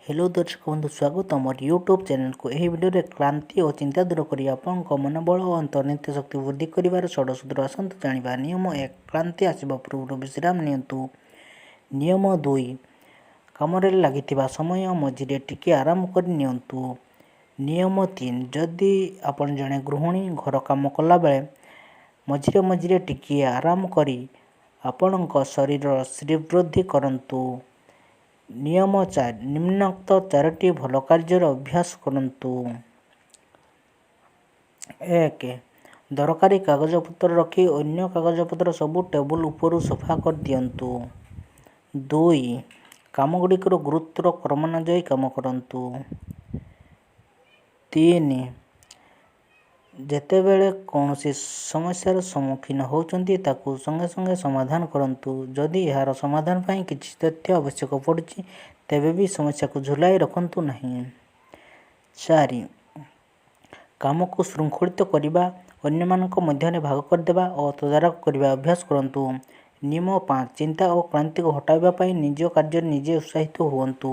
Hello ଦର୍ଶକ ବନ୍ଧୁ, ସ୍ୱାଗତ ମୋର ୟୁଟ୍ୟୁବ୍ ଚ୍ୟାନେଲକୁ। ଏହି ଭିଡ଼ିଓରେ କ୍ଳାନ୍ତି ଓ ଚିନ୍ତା ଦୂର କରି ଆପଣଙ୍କ ମନୋବଳ ଓ ଅନ୍ତର୍ନିହିତ ଶକ୍ତି ବୃଦ୍ଧି କରିବାର ଷଡ଼ସୂତ୍ର ଆସନ୍ତୁ ଜାଣିବା। ନିୟମ 1, କ୍ଳାନ୍ତି ଆସିବା ପୂର୍ବରୁ ବିଶ୍ରାମ ନିଅନ୍ତୁ। ନିୟମ 2, କାମରେ ଲାଗିଥିବା ସମୟ ମଝିରେ ଟିକିଏ ଆରାମ କରି ନିଅନ୍ତୁ। ନିୟମ 3, ଯଦି ଆପଣ ଜଣେ ଗୃହିଣୀ, ଘର କାମ କଲାବେଳେ ମଝିରେ ମଝିରେ ଟିକିଏ ଆରାମ କରି ଆପଣଙ୍କ ଶରୀରର ଶ୍ରୀବୃଦ୍ଧି କରନ୍ତୁ। ନିୟମ 4, ନିମ୍ନୋକ୍ତ ଚାରୋଟି ଭଲ କାର୍ଯ୍ୟର ଅଭ୍ୟାସ କରନ୍ତୁ। 1, ଦରକାରୀ କାଗଜପତ୍ର ରଖି ଅନ୍ୟ କାଗଜପତ୍ର ସବୁ ଟେବୁଲ ଉପରୁ ସଫା କରିଦିଅନ୍ତୁ। 2, କାମଗୁଡ଼ିକର ଗୁରୁତ୍ୱ କ୍ରମାନୁଯାୟୀ କାମ କରନ୍ତୁ। 3, ଯେତେବେଳେ କୌଣସି ସମସ୍ୟାର ସମ୍ମୁଖୀନ ହେଉଛନ୍ତି, ତାକୁ ସଙ୍ଗେ ସଙ୍ଗେ ସମାଧାନ କରନ୍ତୁ। ଯଦି ଏହାର ସମାଧାନ ପାଇଁ କିଛି ତଥ୍ୟ ଆବଶ୍ୟକ ପଡ଼ୁଛି, ତେବେ ବି ସମସ୍ୟାକୁ ଝୁଲାଇ ରଖନ୍ତୁ ନାହିଁ। 4, କାମକୁ ଶୃଙ୍ଖଳିତ କରିବା, ଅନ୍ୟମାନଙ୍କ ମଧ୍ୟରେ ଭାଗ କରିଦେବା ଓ ତଦାରଖ କରିବା ଅଭ୍ୟାସ କରନ୍ତୁ। ନିୟମ 5, ଚିନ୍ତା ଓ କ୍ଳାନ୍ତିକୁ ହଟାଇବା ପାଇଁ ନିଜ କାର୍ଯ୍ୟରେ ନିଜେ ଉତ୍ସାହିତ ହୁଅନ୍ତୁ।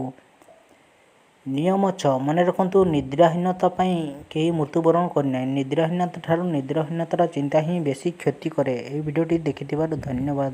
ନିୟମ 6, ମନେ ରଖନ୍ତୁ, ନିଦ୍ରାହୀନତା ପାଇଁ କେହି ମୃତ୍ୟୁବରଣ କରିନାହିଁ। ନିଦ୍ରାହୀନତା ଠାରୁ ନିଦ୍ରାହୀନତାର ଚିନ୍ତା ହିଁ ବେଶୀ କ୍ଷତି କରେ। ଏହି ଭିଡ଼ିଓଟି ଦେଖିଥିବାରୁ ଧନ୍ୟବାଦ।